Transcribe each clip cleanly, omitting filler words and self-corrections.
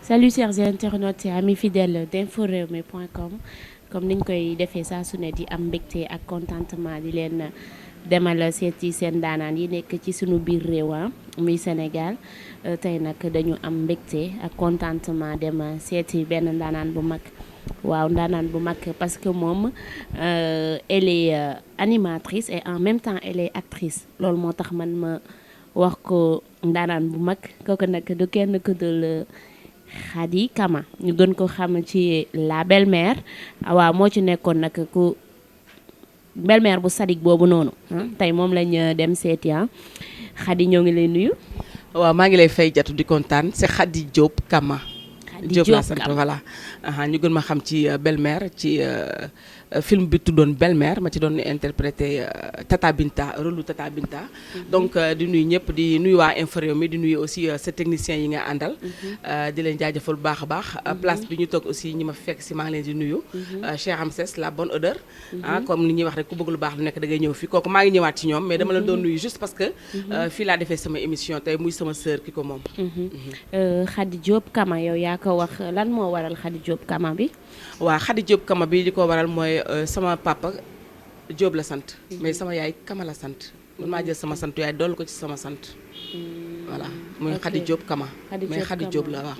Salut chers internautes et amis fidèles d'inforewmi.com comme niñ koy defee saa su ne di am mbégte ak contentement di leen demal seeti seen daanaan yi nekk ci sunu biir réew muy Sénégal tey nag dañu am mbégte ak contentement dem seeti benn ndaanaan bu mag waaw ndaanaan bu mag parce que moom elle est animatrice et en même temps elle est actrice loolu moo tax man ma wax ko ndaanaan bu mag kooku nag du kenn ku dul Khady Kama ñu gën ko xam ci la belle-mère waaw moo ci nekkoon nag ku belle-mère bu sadik boobu noonu tey moom lañ dem seeti Khady ñoo ngi lay nuyu. waaw maa ngi lay fay jatu di kontaan c'est Khady Diop Kama. Diop laa sant voilà. ñu gën ma xam ci belle-mère ci film bi tuddoon belle-mère ma ci doon interprété Tata Binta rôle lu Tata Binta. donc di nuyu ñëpp di nuyu waa Infos Rewmi di nuyu aussi sa technicien yi nga àndal. di leen jaajëfal bu baax a baax. place bi ñu toog aussi ñi ma fekk si maa ngi leen di nuyu. Cheikh Ramses la bonne odeur. comme li ñuy wax rek ku bëgg lu baax lu nekk da ngay ñëw fii kooku maa ngi ñëwaat ci ñoom mais dama leen doon nuyu juste parce que. fii laa defee sama émission tey muy sama sœur ki ko moom. Khady Diop Kama yow yaa ko wax lan moo waral Khady Diop Kama bi. waaw Khady Diop Kama bi di ko waral mooy sama papa Diop la sant. mais sama yaay Kama la sant. man maa jël sama sant yaay dolli ko ci sama sant. voilà muy Khady Diop Kama. mais Khady Diop la wax.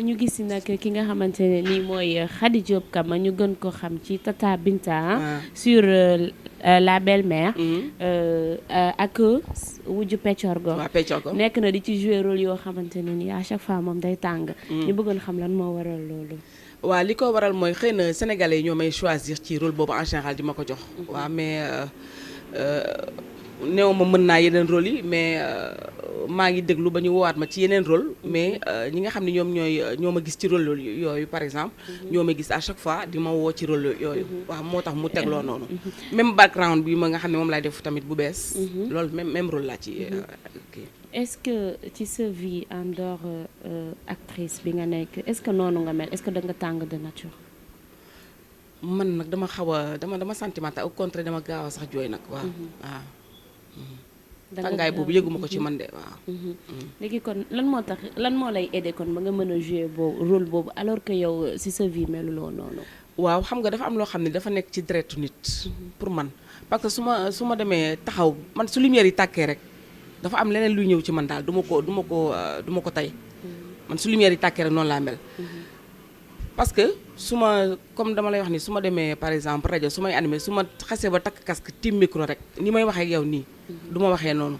ñu gis nag ki nga xamante ne nii mooy Khady Diop Kama ñu gën ko xam ci Tata Binta. sur la belle-mère. ak wujju Peccorgo. waaw Peccorgo nekk na di ci jouer rôle yoo xamante ne nii à chaque fois moom day tàng. ñu bëggoon xam lan moo waral loolu. waaw li ko waral mooy xëy na sénégalais yi ñoo may choisir ci rôle boobu en général di ma ko jox. waaw mais néew ma mën naa yeneen rôle yi mais maa ngi déglu ba ñu woowaat ma ci yeneen rôle mais ñi nga xam ne ñoo ma gis ci rôle yooyu par exemple. ñoo ma gis à chaque fois di ma woo ci rôle yooyu. waaw moo tax mu tegloo noonu. même background bi ma nga xam ne moom laay def tamit bu bees. loolu même rôle laa ci kii. est-ce que ci sa vie en dehors actrice bi nga nekk est-ce que noonu nga mel est-ce que da nga tàng de nature. man nag dama xaw a dama sentimental au contraire dama gaaw a sax jooy nag waaw. tàngaay boobu yëguma ko ci man de waaw. léegi kon lan moo lay aider kon ba nga mën a jouer boobu rôle boobu alors que yow ci sa vie meluloo noonu. waaw xam nga dafa am loo xam ne dafa nekk ci deretu nit. pour man parce que su ma demee taxaw man su lumière yi tàkkee rek. dafa am leneen luy ñëw ci man daal du ma ko tey man su lumière yi tàkkee rek noonu laa mel. parce que comme dama lay wax ni su ma demee par exemple rajo su may animé su ma xasee ba takk casque tiim micro rek ni may waxee ak yow nii. du ma waxee noonu.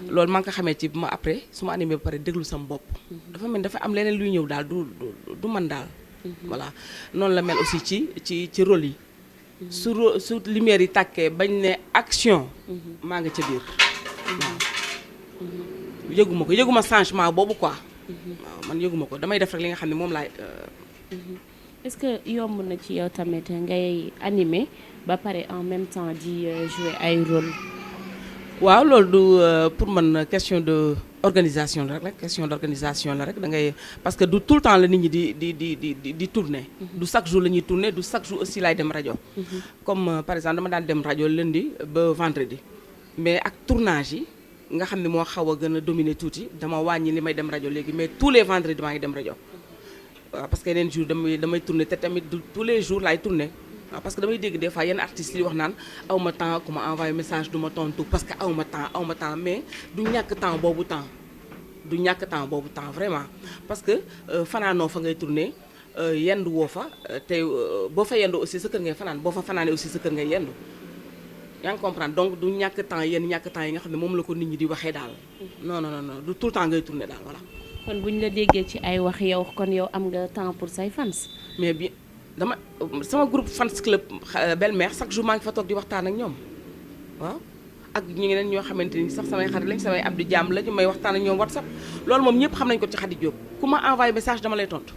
loolu maa ngi ko xamee ci ma après su ma animé ba pare déglu sama bopp. dafa mel dafa am leneen luy ñëw daal du man daal. voilà noonu la mel aussi ci rôle yi. su lumière yi tàkkee bañ ne action. maa nga ca biir. waaw yëguma changement boobu quoi. waaw man yëguma ko damay def rek li nga xam ne moom laay. est-ce que yomb na ci yow tamit ngay animer ba pare en même temps di jouer ay rôle. waaw loolu du pour man question de organisation la rek da ngay parce que du tout le temps la nit ñi di tourner. du chaque jour la ñuy tourner du chaque jour aussi laay dem rajo. comme par exemple dama daan dem rajo lundi ba vendredi mais ak tournage yi. nga xam ne moo xaw a gën a dominer tuuti dama wàññi li may dem rajo léegi mais tous les vendredis maa ngi dem rajo waaw parce que yeneen jours damay tourner te tamit tous les jours laay tourner waaw parce que damay dégg des fois yenn artistes yi wax naan aw ma temps ku ma envoyé message du ma tontu parce que aw ma temps mais du ñàkk temps boobu temps vraiment parce que fanaanoo fa ngay tourner yendu woo fa te boo fa yendu aussi sa kër ngay fanaan boo fa fanaanee aussi sa kër ngay yendu. yaa ngi comprendre donc du ñàkk temps yi nga xam ne moom la ko nit ñi di waxee daal. non du tout le temps ngay tourner daal voilà. kon bu ñu la déggee ci ay wax yow kon yow am nga temps pour say fans. mais bien sama groupe fans club belle-mère chaque jour maa ngi fa toog di waxtaan ak ñoom waaw. ak ñeneen ñoo xamante ni sax samay xarit lañ samay am di jàmm lañu may waxtaan ak ñoom WhatsApp loolu moom ñëpp xam nañ ko ci Khady Diop ku ma envoyé message dama lay tontu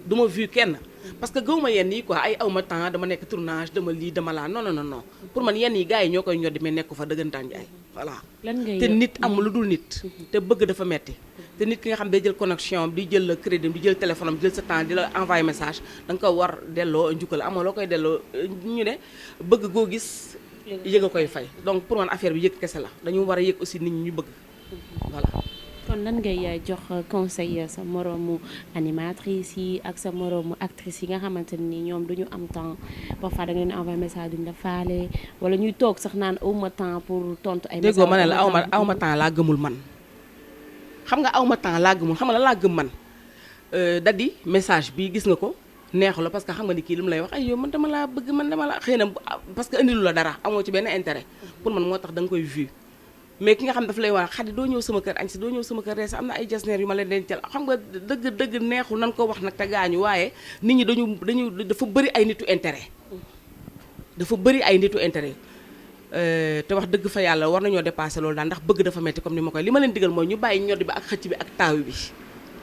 du ma vu kenn. parce que gëwuma yenn yi quoi ay awma temps dama nekk tournage dama lii dama laa non pour man yenn yi gars yi ñoo koy ñoddi mais nekku fa dëggantaan jaay voilà. te nit amul lu dul nit. te bëgg dafa metti te nit ki nga xam day jël connexion di jël crédit di jël téléphone am di jël sa temps di la envoyer message da nga ko war delloo njukkal amoo loo koy delloo ñu ne bëgg goo gis. yëg a koy fay donc pour man affaire bi yëg kese la dañu war a yëg aussi nit ñi ñu bëgg voilà. kon lan ngay jox conseil sa moroomu animatrice yi ak sa moroomu actrice yi nga xamante ni ñoom duñu am temps parfois da nga leen envoyer message duñ la faale wala ñuy toog sax naan awma temps pour tontu ay message déggoo ma ne la awma temps laa gëmul man xam nga awma temps laa gëmul xam nga la laa gëm man dadi message bi gis nga ko neexu la parce que xam nga ni kii li mu lay wax ay yow man dama laa bëgg man dama la xëy na parce que indilu la dara amoo ci benn intérêt pour man moo tax da nga koy vu mais ki nga xam dafa lay wax Xadi doo ñëw sama kër añ si doo ñëw sama kër rees am na ay jasneer yu ma leen dencal xam nga dëgg neexul nan ko wax nag te gaañu waaye nit ñi dañu dafa bëri ay nitu intérêt dafa bëri ay nitu intérêt te wax dëgg fa yàlla war nañoo dépassé loolu daal ndax bëgg dafa metti comme ni ma koy li ma leen digal mooy ñu bàyyi ñoddi bi ak xëcc bi ak taawi bi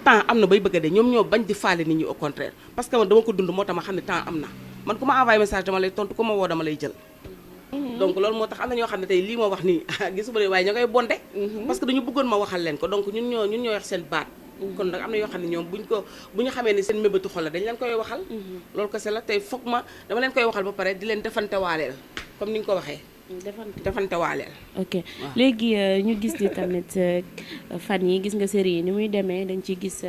temps am na bay bëgg a dee ñoom ñoo bañ di faale nit ñi au contraire parce que man dama ko dund moo tax ma xam ne temps am na man ku ma envoyé message dama lay tontu ku ma woo dama lay jël donc loolu moo tax am na ñoo xam ne tey lii ma wax nii gisuma leen waaye ñoo ngay bonde parce que dañu bëggoon ma waxal leen ko donc ñun ñoo wax seen baat kon nag am na yoo xam ne ñoom bu ñu xamee ni seen mébétu xol la dañ leen koy waxal loolu kese la tey foog ma dama leen koy waxal ba pare di leen defante waaleel comme ni nga ko waxee defante waaleel ok léegi ñu gis ni tamit fan yi gis nga série yi ni muy demee dañ ci gis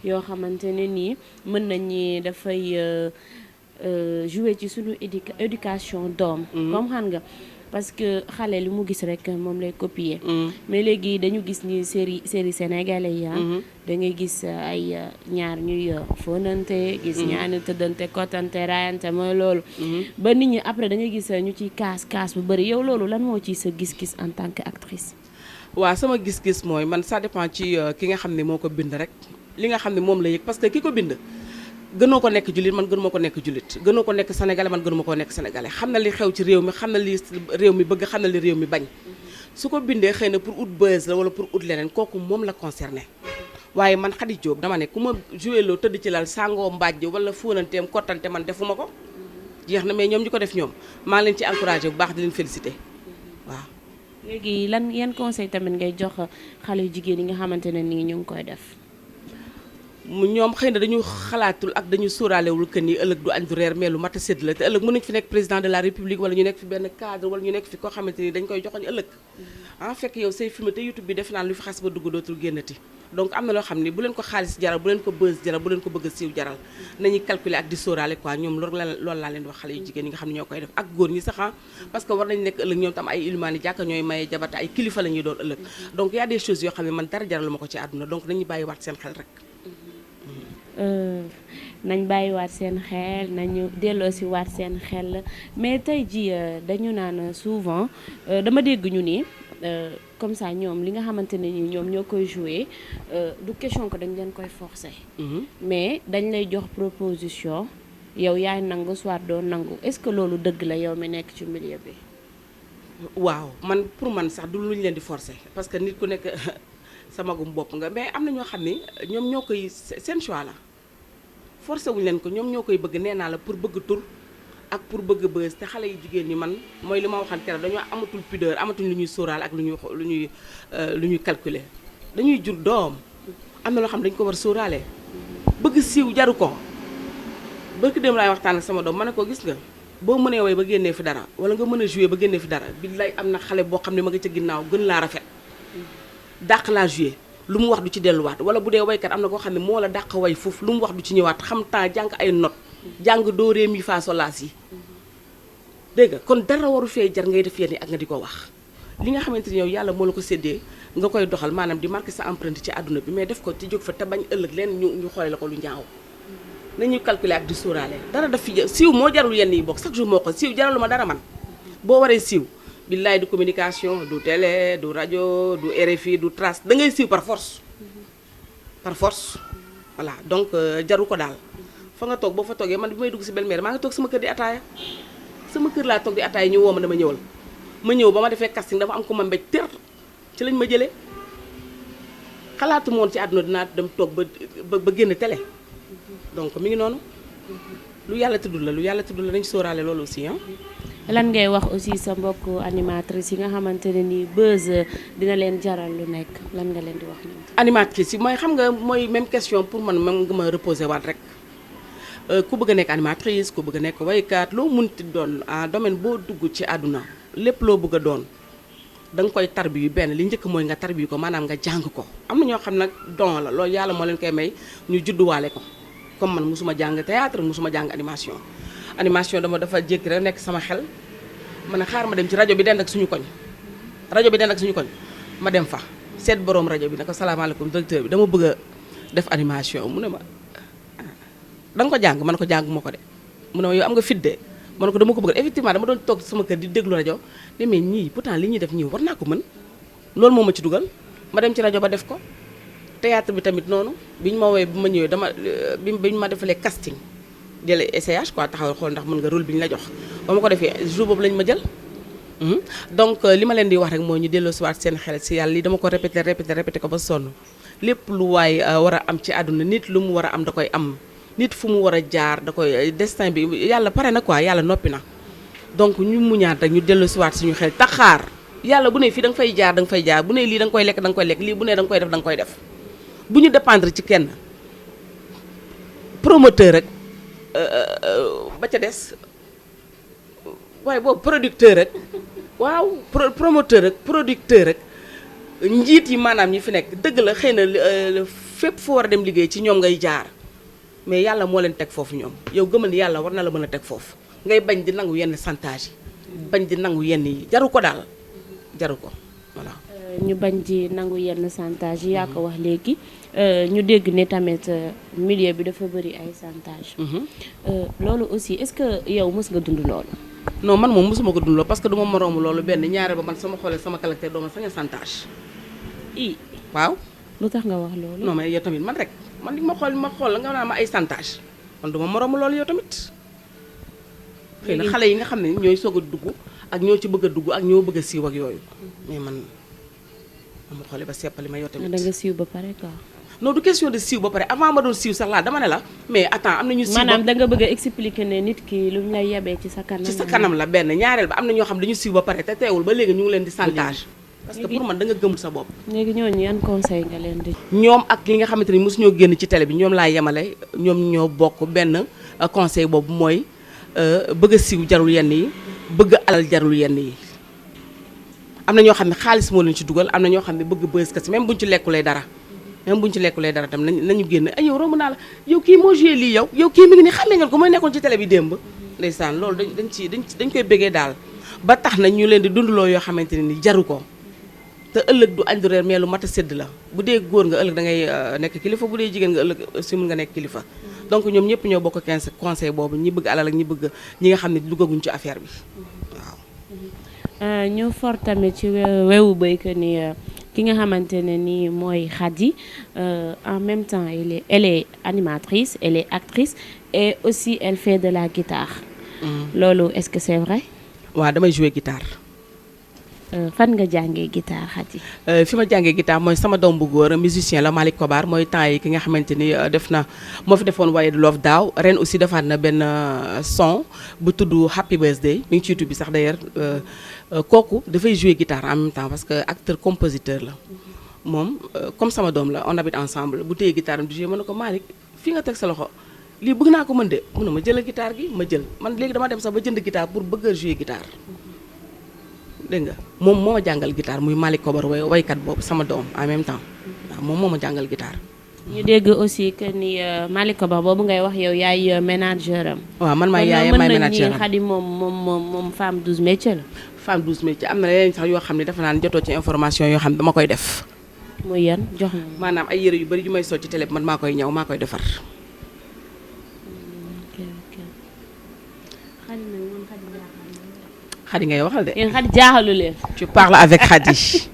yoo xamante ne nii mën nañ ni dafay jouer ci suñu éducation doom comme xam nga parce que xale li mu gis rek moom lay copier mais léegi dañu gis ni série sénégalais yi da ngay gis ay ñaar ñuy fonante gis ñaar ñu tëddante kottante raayante mooy loolu ba nit ñi après da ngay gis ñu ciy kaas bu bëri yow loolu lan moo ci sa gis-gis en tant que actrice waaw sama gis-gis mooy man ça dépend ci ki nga xam ne moo ko bind rek li nga xam ne moom la yëg parce que ki ko bind gënoo ko nekk jullit man gënuma ko nekk jullit gënoo ko nekk sénégalais man gënuma ko nekk sénégalais xam na li xew ci réew mi xam na li réew mi bëgg xam na li réew mi bañ su ko bindee xëy na pour ut buzz la wala pour ut leneen kooku moom la concerné waaye man Khady Diop dama ne ku ma joué loo tëdd ci lal sangoo mbàjj wala fóonanteem kottante man defuma ko jeex na mais ñoom ñi ko def ñoom maa ngi leen ci encouragé bu baax di leen félicité waaw léegi yan conseil tamit ngay jox xale yu jigéen yi nga xamante ne nii ñu ngi koy def ñoom xëy na dañu xalaatul ak dañu sóoraalewul que ni ëllëg du añ du reer mais lu mat a sédd la te ëllëg mën nañu fi nekk président de la république wala ñu nekk fi benn cadre wala ñu nekk fi koo xamante ni dañ koy joxoñ ëllëg fekk yow say film te YouTube bi def naan lu fi xas ba dugg dootul génnati donc am na loo xam ni bu leen ko xaalis jaral bu leen ko buzz jaral bu leen ko bëgg a siiw jaral nañuy calculer ak di sóoraale quoi ñoom loolu laa leen di wax xale yu jigéen yi nga xam ne ñoo koy def ak góor ñi sax parce que war nañ nekk ëllëg ñoom tam ay ilimaani jàkka ñooy maye jabate ay kilifa la ñuy doon ëllëg donc y a des choses yoo xam ne man dara jaralu ma ko ci àdduna donc nañuy bàyyi waat seen xel rek nañ bàyyiwaat seen xel nañu delloosi waat seen xel mais tey ji dañu naan souvent dama dégg ñu ni comme ça ñoom li nga xamante ne ni ñoom ñoo koy jouer du question que dañ leen koy forcer mais dañ lay jox proposition yow yaay nangu soit doo nangu est-ce que loolu dëgg la yow mi nekk ci milieu bi waaw man pour man sax du lu ñu leen di forcer parce que nit ku nekk sa magum bopp nga mais am na ñoo xam ni ñoom ñoo koy seen choix la forcé wuñu leen ko ñoom ñoo koy bëgg nee naa la pour bëgg tur ak pour bëgg bës te xale yu jigéen ñi man mooy li ma waxal keroog dañoo amatul pudeur amatuñ lu ñuy sóoraal ak lu ñuy calculer dañuy jur doom am na loo xam dañu ko war sóoraale bëgg siiw jaru ko bëgg dem laay waxtaan ak sama doom ma ne ko gis nga boo mënee way ba génnee fi dara wala nga mën a jouer ba génnee fi dara billaay am na xale boo xam ne ma nga ca ginnaaw gën laa rafet dàq laa jouer lu mu wax du ci delluwaat wala bu dee waykat am na koo xam ne moo la dàq way foofu lu mu wax du ci ñëwaat xam temps jàng ay notes jàng doo ree mi fa sol laas yi dégg nga kon dara waru fee jar ngay def yenn ak nga di ko wax li nga xamante ni yow yàlla moo la ko séddee nga koy doxal maanaam di marquer sa empreinte ci àdduna bi mais def ko ci jóg fa te bañ ëllëg leen ñu xoolee la ko lu ñaaw nañuy calculer ak di sóoraale dara daf fi siiw moo jarul yenn yi bokk chaque jour moo ko siiw jaralu ma dara man boo waree siiw billaay du communication du télé du rajo du RFI du trace da ngay siiw par force voilà donc jaru ko daal fa nga toog boo fa toogee man bi may dugg si belle-mère maa ngi toog sama kër di ataaya sama kër laa toog di ataaya ñu woo ma dama ñëwal ma ñëw ba ma defee casting dafa am ko ma mbéj tër ci lañ ma jëlee xalaatu moon ci àdduna dinaa dem toog ba génn télé donc mi ngi noonu lu yàlla tudd la nañ sóoraale loolu aussi lan ngay wax aussi sa mbokk animatrice yi nga xamante ne ni buzz dina leen jaral lu nekk lan nga leen di wax ñoom. animatrice yi mooy xam nga mooy même question pour man même nga ma reposer waat rek ku bëgg a nekk animatrice ku bëgg a nekk waykat loo munti doon domaine boo dugg ci àdduna lépp loo bëgg a doon da nga koy tarbiyu benn li njëkk mooy nga tarbiyu ko maanaam nga jàng ko am na ñoo xam nag don la loolu yàlla moo leen koy may ñu judduwaale ko comme man musuma jàng théâtre musuma jàng animation dafa jékki rek nekk sama xel ma ne xaar ma dem ci rajo bi dend ak suñu koñ ma dem fa seet boroom rajo bi ne ko salaamaaleykum directeur bi dama bëgg a def animation mu ne ma da nga ko jàng man ko jànguma ko de mu ne ma yow am nga fit de ma ne ko dama ko bëgg effectivement dama doon toog sama kër di déglu rajo ne mais ñii pourtant li ñuy def ñii war naa ko mën loolu moo ma ci dugal ma dem ci rajo ba def ko théâtre bi tamit noonu bi ñu ma woowee bi ma ñëwee bi ñu ma defalee casting jëlee essayage quoi taxawal xool ndax mën nga rôle bi ñu la jox ba ma ko defee jour boobu lañ ma jël donc li ma leen di wax rek mooy ñu delloo si waat seen xel si yàlla li dama ko répété ko ba sonn lépp lu waay war a am ci àdduna nit lu mu war a am da koy am nit fu mu war a jaar da koy destin bi yàlla pare na quoi yàlla noppi na donc ñu muñaat rek ñu delloo si waat suñu xel taxaar yàlla bu ne fii da nga fay jaar da nga fay jaar bu ne lii da nga koy lekk da nga koy lekk lii bu ne da nga koy def da nga koy def bu ñu dépendre ci kenn promoteur rek ba ca des waaye boobu producteur rek waaw promoteur rek producteur rek njiit yi maanaam ñi fi nekk dëgg la xëy na fépp fu war a dem liggéey ci ñoom ngay jaar mais yàlla moo leen teg foofu ñoom yow gëmal ni yàlla war na la mën a teg foofu ngay bañ di nangu yenn chantage yi bañ di nangu yenn yi jaru ko daal jaru ko voilà. ñu bañ di nangu yenn chantage yi yaa ko wax léegi ñu dégg ne tamit milieu bi dafa bëri ay chantage. loolu aussi est-ce que yow mës nga dund loolu. non man moom mosuma ko dund loolu parce que du ma moroomu loolu benn ñaare ba man sama xoolee sama caractère doo ma sañ a chantage. waaw. lu tax nga wax loolu. non mais yow tamit man rek man di ma xool la nga naan ma ay chantage man du ma moroomu loolu yow tamit. xëy na xale yi nga xam ne ñooy soog a dugg ak ñoo ci bëgg a dugg ak ñoo bëgg a siiw ak yooyu mais man ma xoolee ba seppali ma yow tamit. da nga siiw ba pare quoi. non du question de siiw ba pare avant ma doon siiw sax laa dama ne la mais attends am na ñu siiw maanaam da nga bëgg a expliquer ne nit ki lu ñu lay yebee ci sa kanam. ci sa kanam la benn ñaareel ba am na ñoo xam dañu siiw ba pare te teewul ba léegi ñu ngi leen di chantage parce que pour man da nga gëmul sa bopp. léegi ñooñu yan conseil nga leen di. ñoom ak li nga xamante ni mosuñoo génn ci télé bi ñoom laa yemale ñoom ñoo bokk benn conseil boobu mooy bëgg a siiw jarul yenn yi bëgg alal jarul yenn yi. am na ñoo xam ne xaalis moo leen ci dugal am na ñoo xam ne bëgg bës kasi même buñ ci lekkulee dara tam nañu génn ay yow romb naa la yow kii moo joué lii yow kii mi ngi ni xamee ngeen ko mooy nekkoon ci télé bi démb ndeysaan loolu dañ koy bëggee daal ba tax na ñu leen di dundaloo yoo xamante ne ni jaru ko te ëllëg du añ du reer mais lu mat a sédd la bu dee góor nga ëllëg da ngay nekk kilifa bu dee jigéen nga ëllëg aussi mun nga nekk kilifa donc ñoom ñëpp ñoo bokk conseil boobu ñi bëgg alal ak ñi nga xam ne duggaguñ ci affaire bi waaw ñu for tamit ci wewu béykat ni ki nga xamante ne ni mooy Khady en même temps elle est animatrice elle est actrice et aussi elle fait de la guitare. loolu est-ce que c'est vrai. waaw damay jouer guitare. fan nga jàngee guitare Khady. fi ma jàngee guitare mooy sama doom bu góor musicien la Malick Kobar mooy temps yi ki nga xamante ni moo fi defoon waaye Love daaw ren aussi defaat na benn son bu tudd Happy Birthday mi ngi ci YouTube bi sax d'ailleurs kooku dafay jouer guitare en même temps parce que acteur compositeur la moom comme sama doom la on habite ensemble bu téye guitare am di jouer ma ne ko Malick fii nga teg sa loxo lii bëgg naa ko mën de mun na ma jëlal guitare gi ma jël man léegi dama dem sax ba jënd guitare pour bëgg a jouer guitare. dégg nga moom moo ma jàngal guitare muy Malick Kobar waykat boobu sama doom en même temps waaw moom moo ma jàngal guitare. ñu dégg aussi que ni Malick Kobar boobu ngay wax yow yaay manager am. waaw man maay yaay maay manager am mën nañu Khady moom femme 12 métiers la. femme 12 métiers am na leneen sax yoo xam ne dafa naan jotoo ci information yoo xam ne dama koy def. muy yan jox na maanaam ay yére yu bari yu may sol ci télé bi man maa koy ñaw maa koy defar. Khady ngay waxal de. yéen Khady jaaxalu leen. tu parles avec Khady.